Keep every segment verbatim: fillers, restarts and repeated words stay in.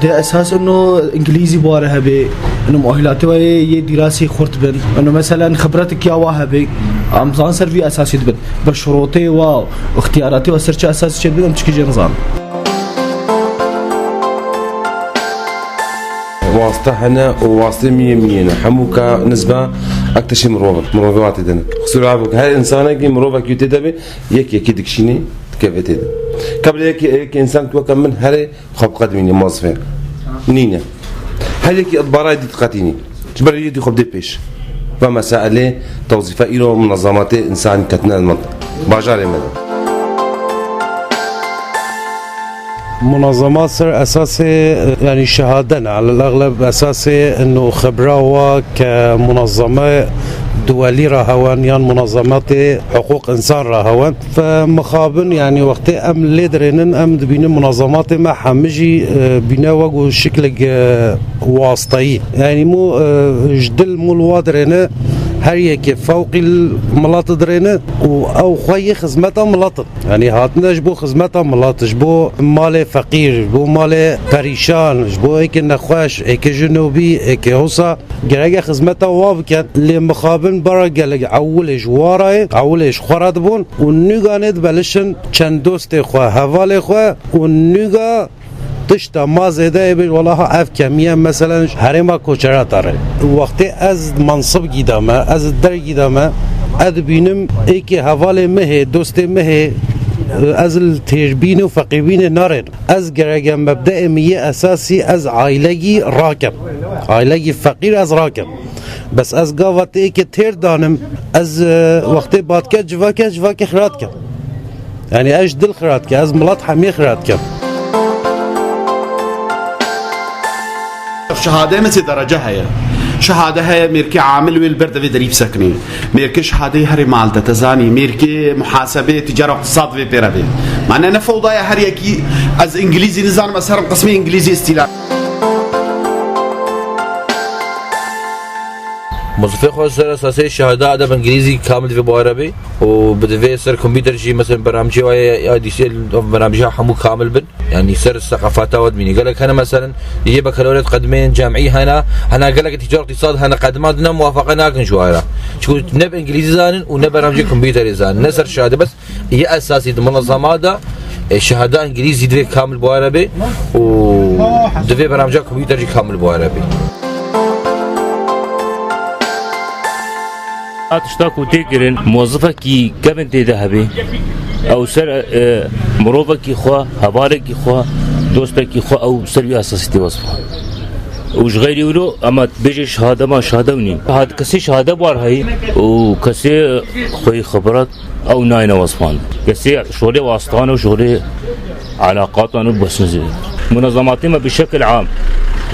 Di esas ino îngilîzî bi we re hebe, ino muehilatê we yê, yê dîrasî xurt bin, ino meselen xibretek ya we hebe, em zan ser vî esasî dibin. Bi şirotê we, ixtiyaratê we ser çi esasî çêdibin, em çikî jê nizanin. Wasta hene û wastê miyê miyê ne. Hemû ka nizba ek tiştê mirov in. Mirovê wa tê de ne. Qisûra ev e, her insanekî mirovekî tê de be, yek yekî dikişînê, dikeve tê de. Ka bile yekî, yekî însan ki weke min herê, xwe bi qed mînî mozifê. Nîne. Her yekî barayê dî diqetînî. Ji ber yê dî xwe bidê pêş. Ve meselê tewzîfe îro munezematê însanî ketine bajarê me de. Munezema ser esasê, yani şehade ne. Elel egleb esasê ino xibra wa ke munezeme duwelî re hewen yan munezematê hiqûq însan re hewen. Fe mixabin, yani wextê em lê dirênin, em dibînin munezematê me hemî jî, e, bîne wek û şiklek, e, wasteyî. Yani mû, e, ji dil mû li wa dirêne, her yekê fewqî milet dirêne û ew xwe yê xizmeta milet in. Yani hatine ji bo xizmeta milet, ji bo malê feqîr, ji bo malê perîşan, ji bo êkê nexweş, êkê ji nobî, êkê hosa. Gereke xizmeta wa bikin, lê mixabin bara gelek ewilê ji wa re ye, ewilê ji xwe re dibûn û nûganê dibelişin çend dostê xwe, hevalê xwe û nûga tişta ma zêde ê bêj, wela ha ev kemî ye, meselen ji herêma Koçerata re. Wextê ez mansibgî de me, ez dergî de me, ez dibînim êkê hevalê me hê, dostê me hê, ez li têrbîn û feqîrbînê narênim. Ez gereke mebdeê min yê esasî ez ailegî rakim. Ailegî feqîr ez rakim. Bes ez gava têkê têr danim, ez, e, wextê badke civake, civakê xira dikim. Yani ez ji dil xira dikim, ez milet hemiyê xira dikim. Şehade me sê derece heye. Şehade heye mêrkê amil wê li ber devê derî bisekinê. Mêrkê şehadeyê herê mal de, te zanî, mêrkê muhasebê, ticara, iqtisad vê pê re bê. Mane ne fewda ye, her yekî ez îngilîzî nizanim, ez herim qismê îngilîzî îstîla. Mozifê xwe ser esasê şehada edeb îngilîzî kamil divê bi we re bê û bi divê ser kompîter jî, mesela, berhamcê wa ye ya dîsê berhamcê hemû kamil bin. Yani ser seqafata we dimîne. Gelek hene, meselen, yê bekaloriyat qedimên cemî hene, hene gelek tîcar îqtîsad hene qedima dine muwafaqa nakin ji wara. Çiku ne bi îngilîzî zanin û ne berhamcê kompîterê zanin. Ne ser şade bes yê esasî di munezema de, e, şehada îngilîzî divê kamil bi wara bê û divê berhamca kompîter jî kamil bi wara bê. A tişta ku tê kirin, mozifekî kevin tê de hebe. Ew ser, e, mirovekî xwe, hevalekî xwe, dostekî xwe ew ser wî esasî tê wesfa. Û ji xeyrî wilo, ema bêje şehade ma şehade nîn. Hat kesê şehade bar heyî û kesê xweyî xibret ew nayne wesfan. Kesê şolê wastan û şolê Elaqatan û besnizî. Munezematê me bi şekil am.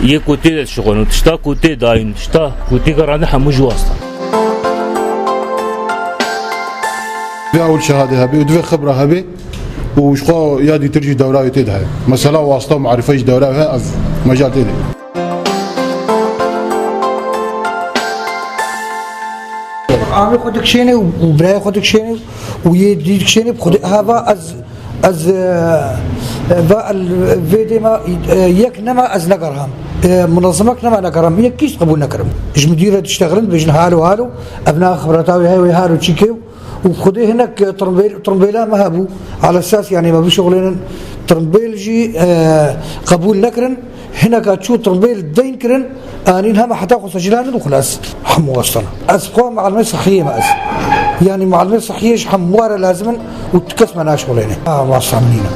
Yê ku tê de dişixulin, tişta ku tê dayîn, tişta ku tê gerandin hemû ji wasta. Divê ewil şehadê hebe û divê xibra hebe û ji xwe ya dîtir jî dewra wê tê de heye. Mesela wasta û marîfe jî dewra wê heye, ez mejal tê de. Amê xwe dikişêne û, û birayê xwe dikişêne û yê dî dikişêne, bi Xwedê hava ez Ez, e, va el, vê dê ma, e, yek nema ez negerham. E, munezimek nema negerham. Yek kîst qebûl nekirim. Ji midîre diştexilin dibêjin halo halo. Ev na xibreta wê heye, wê halo çî kê. Û xwedê hinek, e, tirmbêl-, tirmbêla me hebû. Ala esas, yani, me bişuxulênin. Tirmbêl jî, e, qebûl nekirin. Hineka çû tirmbêl deyn kirin, anîn hema heta xwe secîlanin û xilas. Hemû westan. Ez xwe mualimê sihiyê me ez. Yanî mualimê sihiyê ji hemû re lazim in û tu kes me naşixulêne. Ha, wasa min nîne.